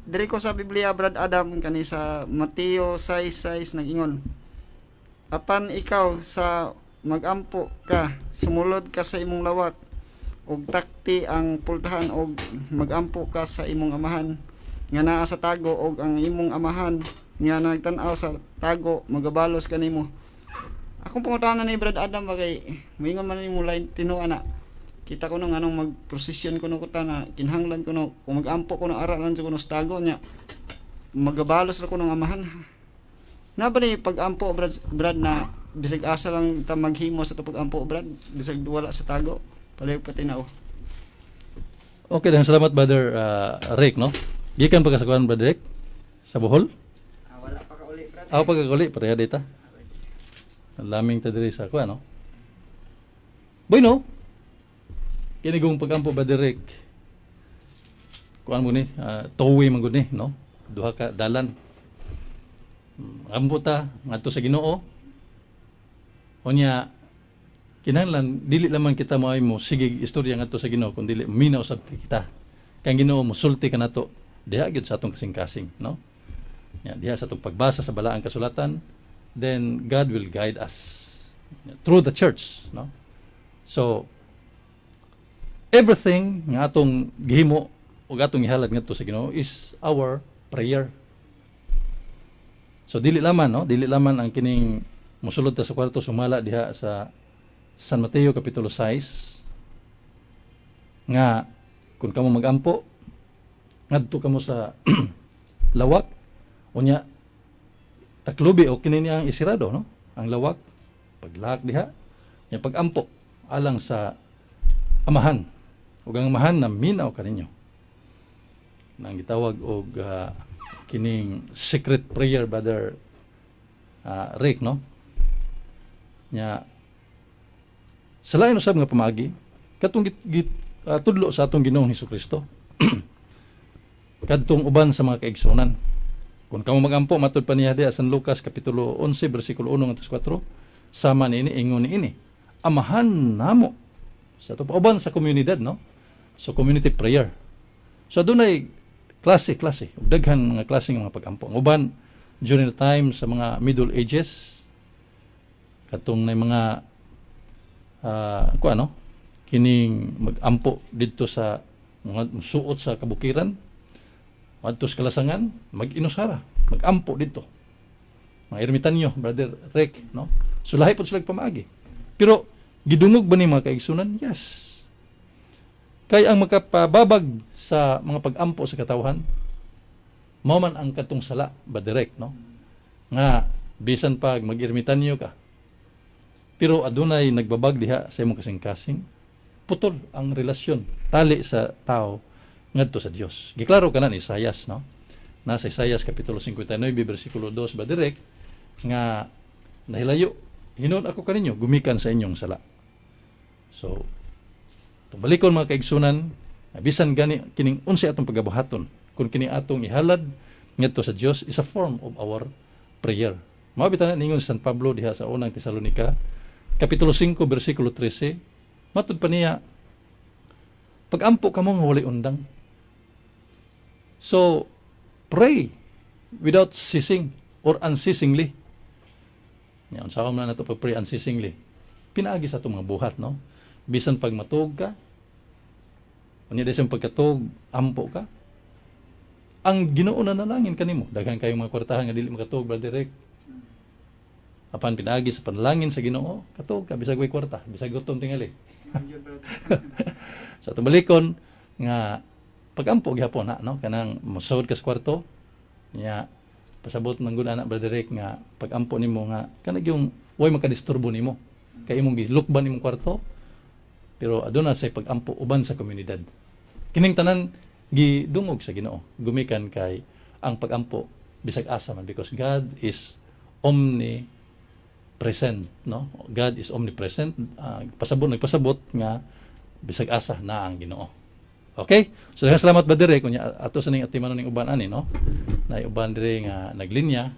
Diri ko sa Biblia, Brad Adam, kani sa Mateo 6:6 nag-ingon. Apan ikaw, sa magampo ka, sumulod ka sa imong lawak ug takti ang pultahan og magampo ka sa imong Amahan nga naa sa tago, og ang imong Amahan nga nagtan-aw sa tago magabalos kanimo. Akong pangutana ni Brad Adam ba, kay moingon man nimo lain tinuod na. Kita ko nung anong magprosesyon kuno ko ta na kinahanglan kuno kung magampo kuno ara lang sa kuno sa tago nya magabalos ra kuno ang Amahan. Na ba ni pag-ampo, Brad, Brad, na bisag asa lang ta maghimo sa to pag-ampo, Brad, bisag wala sa tago? Palihog patinaw. Okay, dan salamat, Brother Rick, no? Gikan pa ka sa kuan, Brother Rick? Sa Bohol? Ah, wala pa kauli, Brad. Ako pagkakuli, pareha dita. Laming ta diri sa kuan, no? Bueno, kini gong pagampo, Brother Rick. Kuan mo ni, tuwi man gud ni, no? Duha ka dalan. Ampo ta ngadto sa Ginoo. Unya kinahanglan dili lamang kita moay mo sige istorya ngadto sa Ginoo kun dili minaw sab kita. Kay ang Ginoo mosulti kanato diha gyud sa atong kasing-kasing, no? Ya, diha sa atong pagbasa sa balaang kasulatan, then God will guide us through the church, no? So everything nga atong gihimo ug atong ihalad ngadto sa Ginoo is our prayer. So dili laman, no? Dili laman ang kining mosulod ta sa kwarto sumala diha sa San Mateo kapitulo 6 nga kung kamo magampo, ngadto kamo sa lawak, unya taklubi o kini niya ang isirado, no, ang lawak, paglak diha nya pagampo alang sa Amahan ug ang Amahan na minaw kaninyo, nang gitawag og kining secret prayer, Brother Rick, no? Nya sa lain usab nga pamaagi, katong tudlo sa atong Ginoong Hesus Kristo kadtong uban sa mga kaigsunan. Kung kamo magampo, matud pa niya diha San Lucas kapitulo 11 bersikulo 1 ngadto sa 4, sama niini, ingon niini, "Amahan namo" sa ato uban sa komunidad, no? So community prayer. So adunay klase klase ug daghan mga klase nga mga pagampo. Ang uban during the time sa mga Middle Ages, katong na mga kuan, no, kining magampo didto sa mga suot sa kabukiran, adto sa kalasangan, mag-inusara, magampo didto, mga ermitanyo, Brother Rick, no? So lahi pod sila pamaagi, pero gidungog ba ni, mga kaigsunan? Yes, kay ang makapababag sa mga pagampo sa katawhan mao man ang katong sala, Brother Rick, no, nga bisan pag mag-ermitanyo ka pero adunay nagbabag diha sa imong kasing-kasing, putol ang relasyon, tali sa tao ngadto sa Dios. Giklaro kana ni Isayas, no? Nasa Isayas kapitulo 59 bersikulo 2 ba direct nga nahilayo hinuon ako kaninyo gumikan sa inyong sala. So tubalikon, mga kaigsunan, bisan gani kining unsay atong pagabuhaton, kung kini atong ihalad ngadto sa Dios is a form of our prayer. Mao bitaw na ningon si San Pablo diha sa Unang Tesalonika kapitulo 5 bersikulo 13, matud pa niya, "Pagampo kamo nga walay undang." So pray without ceasing or unceasingly. Yan, unsa man nato pag-pray unceasingly? Pinaagi sa atong mga buhat, no? Bisan pag matuog ka, unya sa pagkatuog, ampo ka. Ang Ginoo na nalangin kanimo. Daghan kayong mga kwartahan nga dili makatuog, Brother Rick. Apan pinaagi sa panalangin sa Ginoo, katuog ka bisag way kwarta, bisag gutom tingali. Sa tumalikon nga pagampo gihapon na, no, kanang mosud ka sa kwarto nya pasabot man gud ana, Brother Rick, nga pagampo nimo nga kanang yung way makadisturbo nimo kay imong gilukban imong kwarto, pero aduna say pagampo uban sa komunidad. Kining tanan gidungog sa Ginoo gumikan kay ang pagampo bisag asa man, because God is omnipresent, no? God is omnipresent. Pasabot, nagpasabot nga bisag asa na ang Ginoo. Okay, so daghang salamat, Brother Rick. Kunya ato sa ning atimanon ning uban ani, no, na uban dire nga naglinya.